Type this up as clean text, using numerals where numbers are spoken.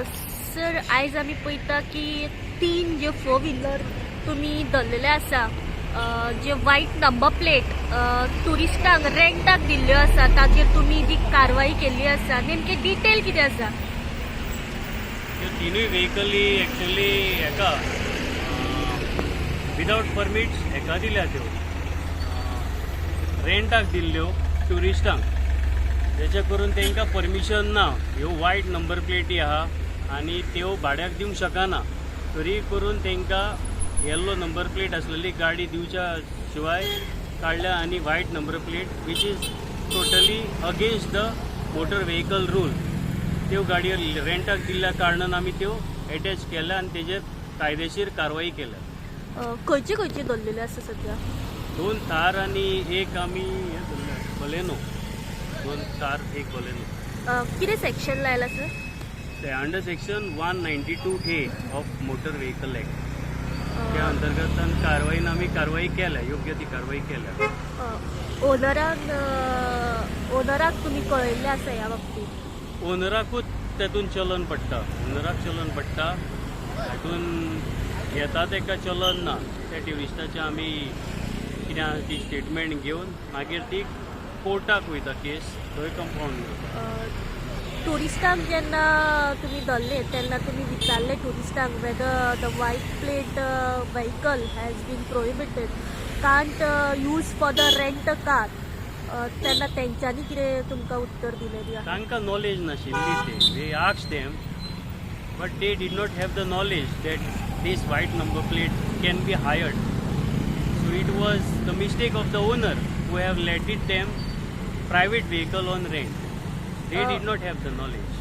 Sir, आयज आमी पळयता की तीन जे फोर व्हिलर तुमी धरलेले आसा, जे वायट नंबर प्लेट ट्युरिस्टांक रेंटाक दिल्ल्यो आसा, ताचेर तुमी जी कारवाई केल्ली आसा, नेमके डिटेल कितें आसा? त्यो तिनूय व्हेकली एक्चुली हेका विदावट परमिट्स हेका दिल्या, त्यो रेंटाक दिल्ल्यो ट्युरिस्टांक, जेचे करून तांकां परमिशन ना. ह्यो वायट नंबर प्लेटी आहा आनी त्यो भाड्याक दिवंक शकना. तरी करून तांकां येल्लो नंबर प्लेट आसलेली गाडी दिवच्या शिवाय काडल्या आनी white number plate, which is totally against the motor vehicle rule, त्यो गाडयो रेंटाक दिल्ल्या कारणान आमी त्यो एटॅच केल्या आनी तेजेर कायदेशीर कारवाई केल्या. खंयचे खंयचे धरलेले आसा सध्या? दोन थार आनी एक आमी हे धरले, बलेनो. दोन थार, एक बलेनो. कितें सेक्शन लायला sir? Under section 192A of Motor Vehicle Act, त्या अंतर्गत कारवाईन आमी कारवाई केल्या, योग्य ती कारवाई केल्या. ओनराक तुमी कळयल्लें आसा ह्या बाबतींत? ओनराकूच तेतून चलन पडटा, ओनराक चलन पडटा. हातून घेता तेका चलन ना. त्या ट्युरिस्टाचें आमी कितें आसा ती स्टेटमेंट घेवन मागीर ती कोर्टाक वयता केस, थंय कंपावंड जाता. ट्युरिस्टांक जेन्ना तुमी धरले तेन्ना तुमी विचारले ट्युरिस्टांक whether the white plate vehicle has been prohibited, can't use for the rent car, तेन्ना तेंच्यांनी कितें तुमकां उत्तर दिलें बी आहा? तांकां नॉलेज नाशिल्ली ते. We asked them, but they did not have the knowledge that this white number plate can be hired. So it was the mistake of the owner who have let it them private vehicle on rent. They did not have the knowledge.